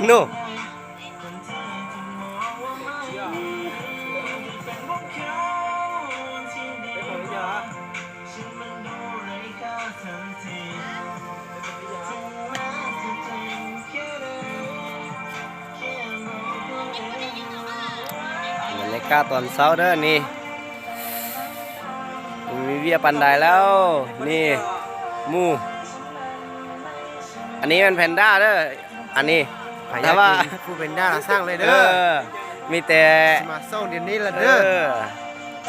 ໂນ ບັນຍາກາດຕອນເຊົ້າເດີນີ້ ບໍ່ມີວຽກປານໃດແລ້ວ ນີ້ໝູ່ ອັນນີ້ແມ່ນແພນດ້າເດີ ອັນນີ້ ໃຜຢາກກິນຟູແພນດ້າລະສັ່ງເລີຍເດີ ເອີ ມີແຕ່ມາສົ່ງດຽວນີ້ລະເດີ ເອີ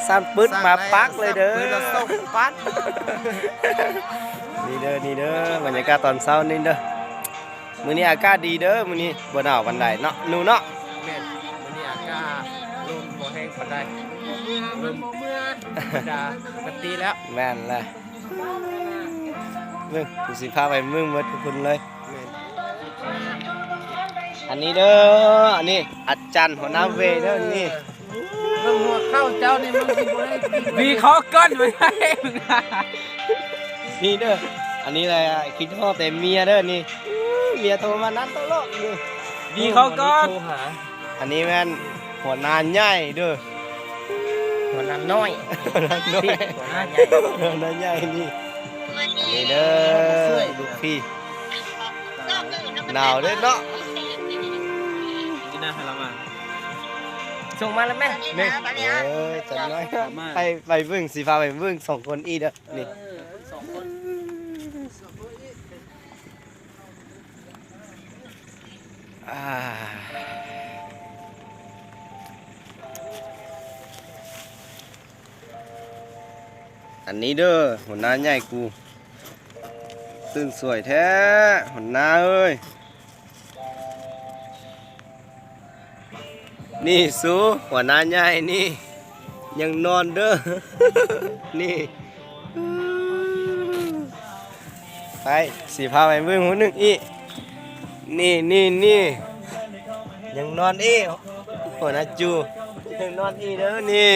ສັ່ງປຶດມາປັກເລີຍເດີ ສັ່ງແລ້ວສັ່ງປຶດລະສົ່ງປັກ ນີ້ເດີ ນີ້ເດີ ບັນຍາກາດຕອນເຊົ້ານີ້ເດີ ມື້ນີ້ອາກາດດີເດີ ມື້ນີ້ບໍ່ໜາວປານໃດເນາະ ໜູເນາະ ແມ່ນ ມື້ນີ້ອາກາດລົມບໍ່ແຮງປານໃດ ລົມທຳມະດາ ປົກກະຕິແລ້ວ ແມ່ນແຫຼະ ເບິ່ງ ກູຊິພາໄປເບິ່ງໝົດທຸກຄົນເລີຍ ແມ່ນ ອັນນີ້ເດີ ອັນນີ້ອາຈານຫົວໜ້າເວເດີ ນີ້ ເບິ່ງຫົວເຂົ່າເຈົ້ານີ້ ມັນຊິບໍ່ໄດ້ກິນ ວີເຂົ້າກ່ອນບໍ່ໄດ້ ນີ້ເດີ ອັນນີ້ແຫຼະ ຄິດຮອດແຕ່ເມຍເດີນີ້ ເມຍໂທມານັດຕະຫຼອດນີ້ ວີເຂົ້າກ່ອນ ອັນນີ້ແມ່ນຫົວໜ້າໃຫຍ່ເດີ ຫົວໜ້ານ້ອຍ ຫົວໜ້ານ້ອຍ ຫົວໜ້າໃຫຍ່ ຫົວໜ້າໃຫຍ່ນີ້ ອັນນີ້ເດີ ລູກພີ່ ໜາວເດີເນາະ ກິນນາໃຫ້ລະມາ ສົ່ງມາແລ້ວແມ່ ນີ້ ເອີ ຈັກໜ້ອຍ ໄປ ໄປເບິ່ງ ຊິພາໄປເບິ່ງສອງຄົນອີກເດີ ນີ້ ເອີ ສອງຄົນ ອ່າ ອັນນີ້ເດີ ຫົວໜ້າໃຫຍ່ກູ ຕື່ນສວຍແທ້ ຫົວໜ້າເອີຍ. ນີ້ສູ ຫົວໜ້າໃຫຍ່ນີ້ ຍັງນອນເດີ ນີ້ ໄປ ຊິພາໄປເບິ່ງຜູ້ໜຶ່ງອີກ ນີ້ ນີ້ ນີ້ ຍັງນອນອີກ ຫົວໜ້າຈູ ຍັງນອນອີກເດີ ນີ້.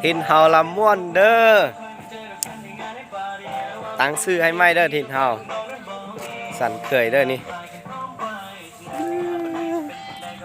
ຖິ່ນເຮົາລຳມ່ວນເດີ ຕັ້ງຊື່ໃຫ້ໃໝ່ເດີ ຖິ່ນເຮົາ ສັນເຂີຍເດີນີ້